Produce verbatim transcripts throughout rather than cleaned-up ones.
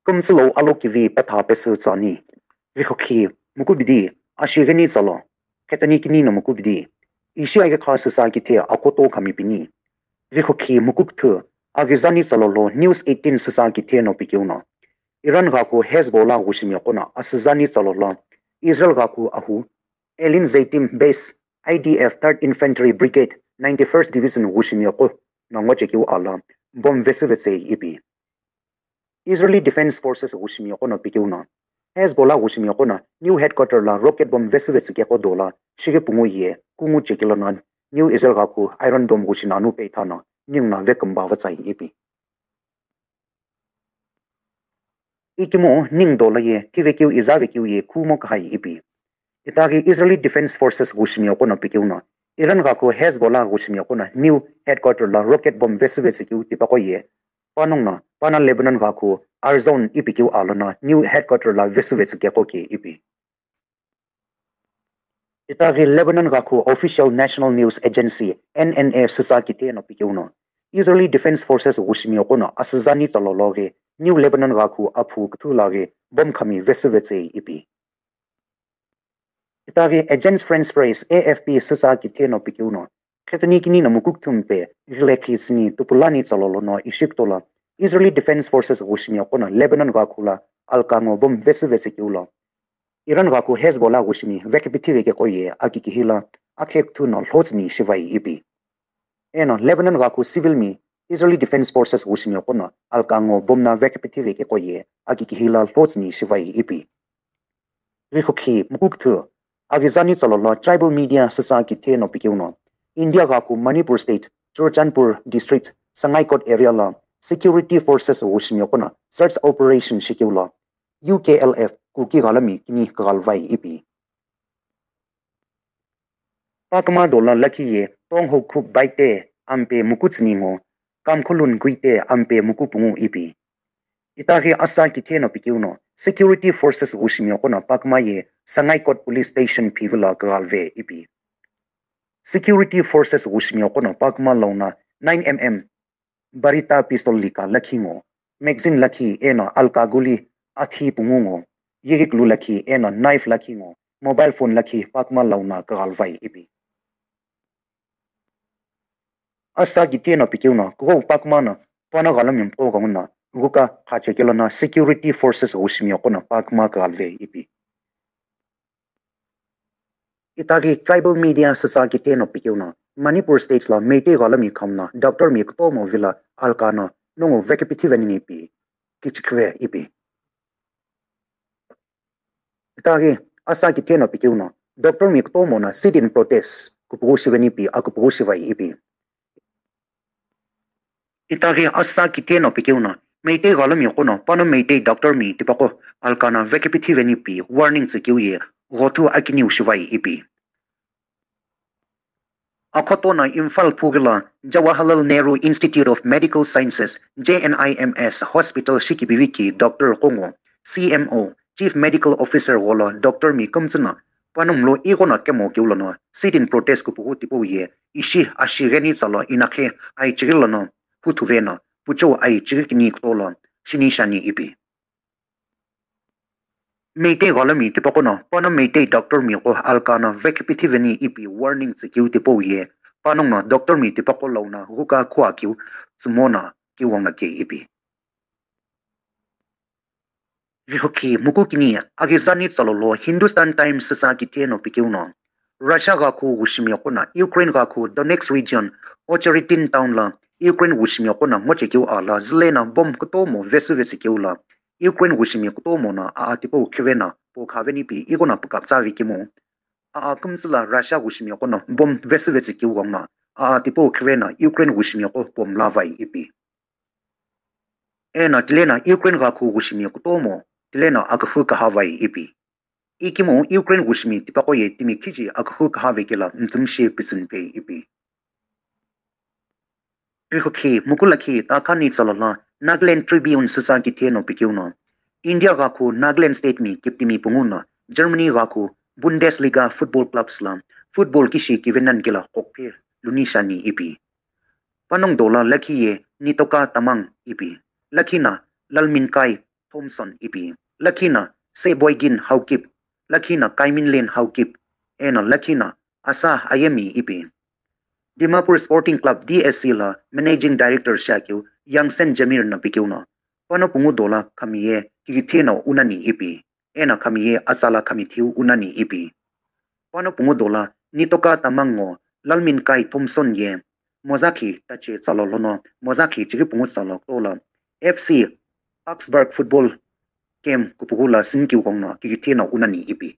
Kümtsü lo alokivi petha pesü tsüani. Rikhokhi mukubidi, ashigheni tsalo. Khetani kini no mukubidi. Ishi aghi kha süsa kithe akoto khami pini. Rikhokhi mukukuthu, aghizani tsalo lo News eighteen süsa kithe no pikeu no. Iran ghakhu Hezbollah ghushimi yoqo no asüzani tsalo lo Israel ghakhu ahu Elin Zeitim base I D F Third Infantry Brigade ninety-first Division ghushimi yoqo no ngochekeu alo bomb vesüvetsei ipi. Israeli Defense Forces ghushimi yoqo no pikeu no. Hezbollah ghushimi yoqo no new headquarter lo rocket bomb vesüvetsü keqo dola shighi pungu ye kungu chekelo no new Israel ghakhu Iron Dome ghushi nanu peitha no ningu no vekümba vetsai ipi. Ikemu ningu dola ye thivekeu izavekeu ye khumo kahai ipi. Itaghi Israeli Defense Forces ghushimi yoqo no pikeu no Iran ghakhu Hezbollah ghushimi yoqo no new headquarter lo rocket bomb vesüvetsü keu tipaqo ye panongu no pana Lebanon ghakhu Arzon ipi keu alo no new headquarter lo vesüvetsü keqo ke ipi. Itaghi Lebanon ghakhu Official National News Agency, N N A, süsa kithe no pikeu no Israeli Defense Forces ghushimi yoqo no asüzani tsalo lo ghi New Lebanon ghakhu aphu kuthu lo ghi bomb khami vesüvetsei ipi. Itaghi Agence France Presse, A F P, süsa kithe no pikeu no Khetani kini no mukukuthu mpe ghilekhi sini tupulani tsalo lono ishi kutola Israeli Defense Forces ghushimi yoqo no Lebanon ghakhu lo alka ngo bomb vesüvetsü keu lo Iran ghakhu Hezbollah ghushimi vekipithive keqo ye akikihi lo akhe kuthu no lhotsüni shivai ipi. Eno Lebanon ghakhu civil mi Israeli Defense Forces ghushimi yoqo no alka ngo bomb no vekipithive keqo ye akikihi lo lhotsüni shivai ipi. Rikhokhi mukukuthu, aghizani tsalo lo tribal media süsa kithe no pikeu no India ghakhu Manipur State, Churachandpur District, Sangaikot area lo security forces ghushimi yoqo no search operation shikeu lo U K L F Kuki ghalomi kini kaghalvai ipi. Pakuma dola lakhi ye Tonghokhup Baite ampe mukutsüni ngo Kamkhulun Guite ampe mukupungu ipi. Itaghi asa kithe no pikeu no security forces ghushimi yoqo no Pakuma ye Sangaikot Police Station phivilo kaghalve ipi. Security forces ghushimi yoqo no Pakuma lono nine M M Beretta pistol lika lakhi ngo, magazine lakhi eno alka guli athi pungu ngo, yighi kulu lakhi eno knife lakhi ngo, mobile phone lakhi Pakuma lono kaghalvai ipi. Asa kithe no pikeu no kughou Pakuma no pana ghalomi mqo ghenguno ghuka khache kelo no security forces ghushimi yoqo no Pakuma kaghalve ipi. Itaghi tribal media süsa kithe no pikeu no Manipur State lo Meitei ghalomi khamu no doctor mi kutomo vilo alka no nongu vekipithive nini ipi kichikhive ipi. Itaghi asa kithe no pikeu no doctor mi kutomo no sit-in protest kupughu shiveni ipi akupughu shivai ipi. Itaghi asa kithe no pikeu no Meitei ghalomi yoqo no pano Meitei doctor mi tipaqo alka no vekipithive nini ipi warning tsükeu ye ghothu akiniu shivai ipi. Akhoto no Imphal phughi lo Jawaharlal Nehru Institute of Medical Sciences, J N I M S, Hospital shikipiviki doctor qo ngo, C M O, Chief Medical Officer gholo doctor mi kümtsü no panongu lo ighono kemo keu lono sit-in protest kupughu tipau ye ishi ashigheni tsalo inakhe aichighi lono huthuve no puchou aichighi kini kutomo shini shiani ipi. Meitei ghalomi tipaqo no pano Meitei doctor mi qo alka no vekipithive nini ipi warning tsükeu tipau ye panongu no doctor mi tipaqo lono ghuka khuakeu tsümo no kiwonga ke ipi. Rikhokhi mukukini aghizani tsalo lo Hindustan Times süsa kithe no pikeu no Russia ghakhu ghushimi yoqo no Ukraine ghakhu Donetsk region Ochertin town lo Ukraine ghushimi yoqo no ngochekeu alo züle no bomb kutomo vesüvetsü keu lo Ukraine ghushimi kutomo no aa tipau khive no po khaveni ipi ighono pukaptsave kemu aa kümtsü lo Russia ghushimi yoqo no bomb vesüvetsü keu ghenguno aa tipau khive no Ukraine ghushimi yoqo bomb lavai ipi. Eno tile no Ukraine ghakhu ghushimi kutomo tile no akühü kahavai ipi. Ikemu Ukraine ghushimi tipaqo ye timi khiji akühü kahave kelo mütsümshi pitsünpe ipi. Rikhokhi mukulakhi takhani tsalo lo Nagaland Tribune süsa kithe no pikeu no India ghakhu Nagaland state mi kiptimi pungu no Germany ghakhu Bundesliga football clubs lo football kishi kivenan kelo qokphe luni shiani ipi. Panongu dola lakhi ye Nitoka Tamang ipi. Lakhi no Lalminkai Thompson ipi, lakhi no Sheboygan Haokip, lakhi no Kaiminland Haokip, eno lakhi no Asa Ayemi ipi. Dimapur Sporting Club, D S C, lo Managing Director shiakeu Yangsen Jamir no pikeu no, pano pungu dola khami ye kikithe no unani ipi, eno khami ye atsala khami thiu unani ipi. Pano pungu dola Nitoka Tamang ngo Lalminkai Thompson ye Mozakhi tache tsalo lono Mozakhi chighi pungu tsalo tola F C Augsburg football camp kupughula sinkeu kongno kikithe no unani ipi.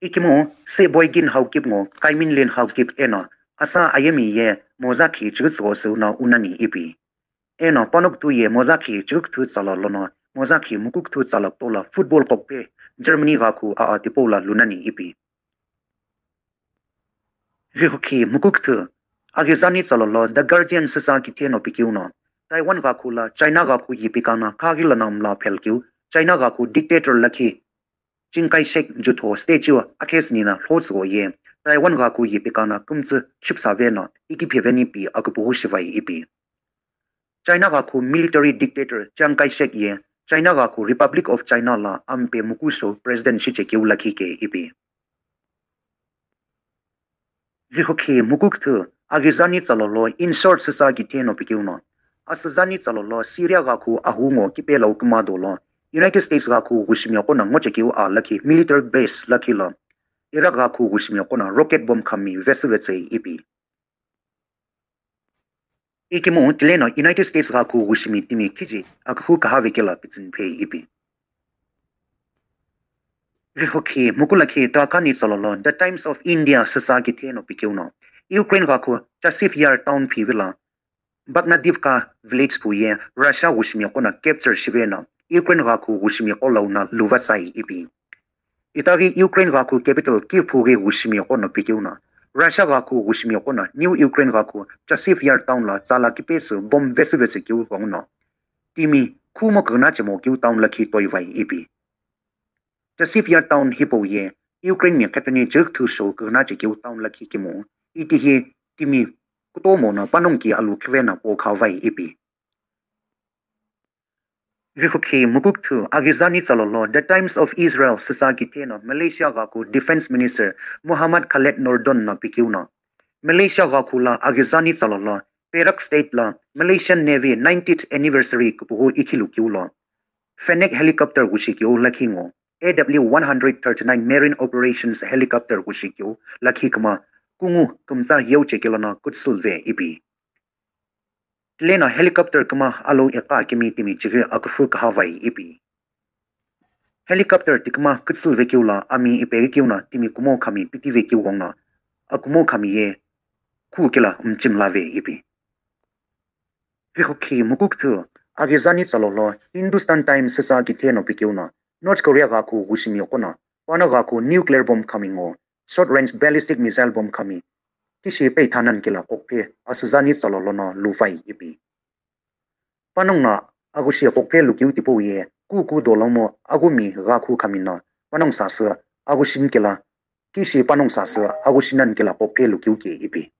Ikemu Sheboygan Haokip ngo Kaiminland Haokip eno Asa Ayemi ye Mozakhi chighi tsügho seuno unani ipi. Eno panokuthu ye Mozakhi chighi kuthu tsalo lono Mozakhi muku kuthu tsalo tola football qokphe Germany ghakhu aa tipau la lunani ipi. Rikhukhi muku kuthu aghizani tsalo lo The Guardian süsa kithe no pikeu no Taiwan ghakhu la China ghakhu yipikana khaghi lono mla phelkeu China ghakhu dictator lakhi Chiang Kai-shek jutho statue akhesni no lhotsügho ye Taiwan ghakhu yipikana kümtsü shipsaveno ikipheveni pi akupughu shivai ipi. China ghakhu military dictator Chiang Kai-shek ye China ghakhu Republic of China la ampe mukusho president shichekeu lakhi ke ipi. Rikhukhi muku kuthu aghizani tsalo lo In Short süsa kithe no pikeu no asüzani tsalo lo Syria ghakhu ahu ngo kipe lo kuma dolo United States ghakhu ghushimiqo no ngochekeu aa lakhi military base lakhi lo Iraq ghakhu ghushimiqo no rocket bomb khami vesüvetsei ipi. Ikemu tileno United States ghakhu ghushimi timi khiji akhu kahave kela pitsüni phei ipi. Rikhukhi muku lakhi ta khani tsalo lo The Times of India süsa kithe no pikeu no Ukraine ghakhu Chasiv Yar town phivila Bagnativka village phu ye Russia ghushimiqo no capture shiveno Ukraine ghakhu ghushimiqo lo no luva sai ipi. Itaghi Ukraine ghakhu capital Kyiv phu ghi ghushimiqo no pikeu no Russia ghakhu ghushimiqo no New Ukraine ghakhu Chasiv Yar town lo tsala kipesü bomb vesüvetsü keu kongno timi khumo kugna chemo keu town lakhi toivai ipi. Chasiv Yar town hipau ye Ukraine mi qhepeni chighi kuthu shou kugna chekeu town lakhi kemu itihi timi kutomo no panongu ki alu khiveno po khavai ipi. Rikhukhi muku kuthu aghizani tsalo lo The Times of Israel süsa kithe no Malaysia ghakhu Defence Minister Muhammad Khaled Nordon no pikeu no Malaysia ghakhu la aghizani tsalo lo Perak State la Malaysian Navy ninetieth anniversary kupughu ikhilu keu lo Fennec helicopter ghushikeu lakhi ngo A W one hundred thirty-nine Marine Operations helicopter ghushikeu lakhi kama kungu kümtsa yeu chekelo no kutsülve ipi. Tileno helicopter kama alo iqa kimi timi chighi aküphu kahavai ipi. Helicopter tikuma kütsülvekeu lo ami ipeghi keu no timi kumo khami pitivekeu kongno akumo khami ye khu kela mchimlave ipi. Rikhukhi muku kuthu aghizani tsalo lo Hindustan Times süsa kithe no pikeu no North Korea ghakhu ghushimiqo no pano ghakhu nuclear bomb khami ngo short range ballistic missile bomb khami kishi peitha nani kela qokphe asüzani tsalo lono luvai ipi. Panongu no aghushi qokphe lukeu tipau ye kuku dolomo aghumi ghakhu khami no panongu sasü aghushi nani kela kishi panongu sasü aghushi nani kela qokphe lukeu ke ipi.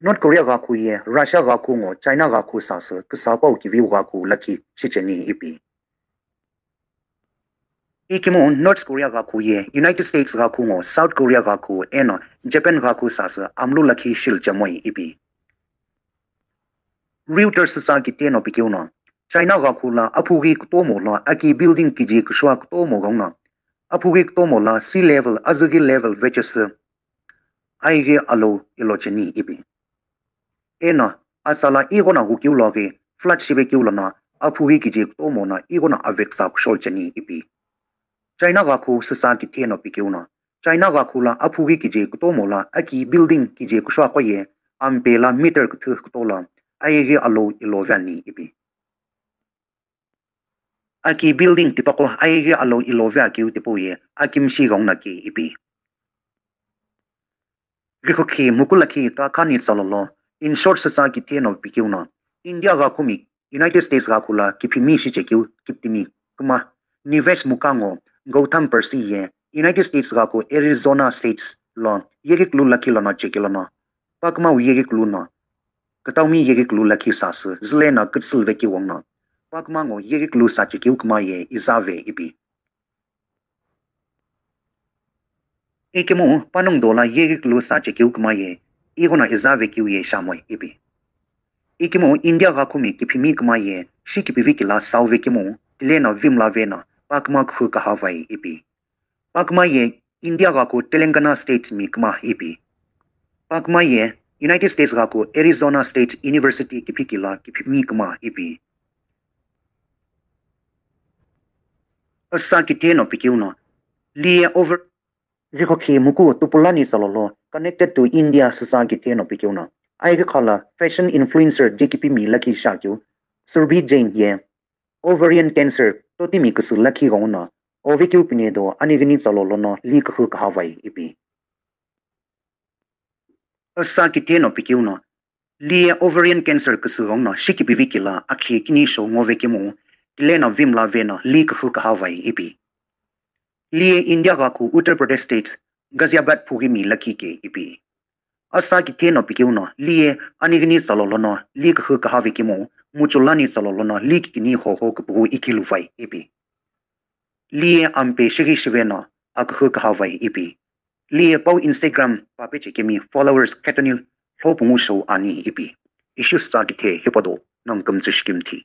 North Korea ghakhu ye Russia ghakhu ngo China ghakhu sasü küsapau kiviu ghakhu lakhi shicheni ipi. Ikemu North Korea ghakhu ye United States ghakhu ngo South Korea ghakhu eno Japan ghakhu sasü amlu lakhi shilchemoi ipi. Reuters süsa kithe no pikeu no China ghakhu la aphughi kutomo lo aki building kiji küshua kutomo ghongno aphughi kutomo lo sea level azüghi level vechesü aighi alou ilo cheni ipi. Eno atsala ighono ghukeu loghi flood shivekeu lono aphughi kiji kutomo no ighono aveksa kushou cheni ipi. China ghakhu süsa kithe no pikeu no China ghakhu lo aphughi kiji kutomo lo aki building kiji küshua qoye ampe lo meter küthü kuto lo aighi alou ilo vani ipi. Aki building tipaqo aighi alou ilo vea keu tipau ye aki mshi ghongno ke ipi. Rikhukhi muku lakhi ta khani tsalo lo In Short süsa kithe no pikeu no India ghakhumi United States ghakhu lo kiphimi shichekeu kiptimi kama Nivesh Mukha ngo Gautam Parsi ye United States ghakhu Arizona States lo yeghi kulu lakhi lono chekelo no pakuma wu yeghi kulu no kütaumi yeghi kulu lakhi sasü züle no kütsülvekeu kongno Pakuma ngo yeghi kulu sa chekeu kuma ye izave ipi. Ikemu panongu dola yeghi kulu sa chekeu kuma ye ighono izave keu ye shamoi ipi. Ikemu India gha kumi kiphimi kuma ye shikipivi kila sauve kemu tile na vimla ve na Pakuma khu kahavai ipi. Pakuma ye India ghaku Telangana State mi kuma ipi. Pakuma ye United States ghaku Arizona State University kiphikila kiphimi kuma ipi. Asa kitheno pikeuno liye over zikhokhi muku tupulani salolo connected to India sasa kitheno pikeuno aighi khala fashion influencer jekipimi lakhi shakeu Surbhi Jain ye ovarian cancer totimi küsü lakhi ghenguno ovekeu pinedo anighini tsalo lono li kühü kahavai ipi. Asa kitheno pikeuno liye ovarian cancer küsü ghenguno shikipivi kila akhi kini shou ngovekemu tile na vimla ve na li kühü kahavai ipi. Liye India ghaku Uttar Pradesh State Ghaziabad phugimi lakhi ke ipi. Asa kitheno pikeuno liye anighini tsalo lono li kühü kahavekemu muchulani tsalo lono li kikini hoho küpüghü ikiluvai ipi. Liye ampe shighi shiveno akühü kahavai ipi. Liye pau Instagram pape chekemi followers khetonil lhopungu shou ani ipi. Ishu sa kithe hipado nang kümtsü shikimthi.